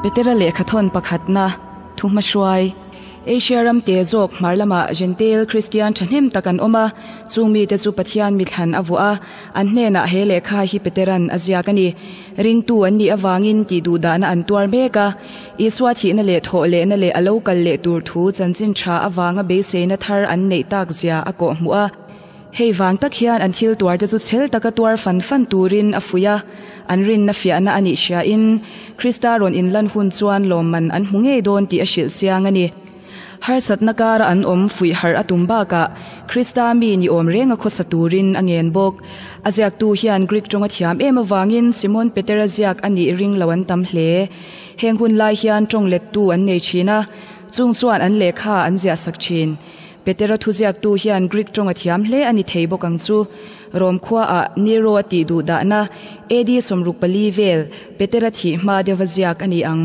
Petera lehkhathawn pakhatna, Thuhmahruai. Asia ram te zawk hmar lamah Jentail Kristian thahnem tak an awm a, chung mite chu Pathian mithlan a vuah a, an hnenah he lehkha hi Peteran a ziak a ni. Ringtu an nih avangin tih duhdahna an tuar mek a, Isua thihna leh thawh lehna leh a lo kal leh tur thu chanchin tha avanga beiseina thar an neih tak zia a kawh hmuh a. Hei vang tak hian an thil tuarte chu chhel taka tuar fan fan turin a fuih a, an rinna fiahna a nih hriain Krista rawn inlan hun chuan lawmman an hmu ngei dawn tih a hrilh chiang a ni. Harsatna kara an awm fuih harh a tum bakah Krista mi ni awm renga khawsa turin a ngen bawk. A ziaktu hian Greek tawnga thiam em avangin Simon Petera ziak a nih ring lo an tam hle. Heng hun lai hian tawng lettu an nei thin a, chung chuan an lehkha an ziahsak thin. Petera thuziaktu hian Greek tawnga thiam hle a ni thei bawk ang chu. Rom khuaah Nero a tih duh dahna AD 64 vel Petera thih hma deuha ziak a ni ang.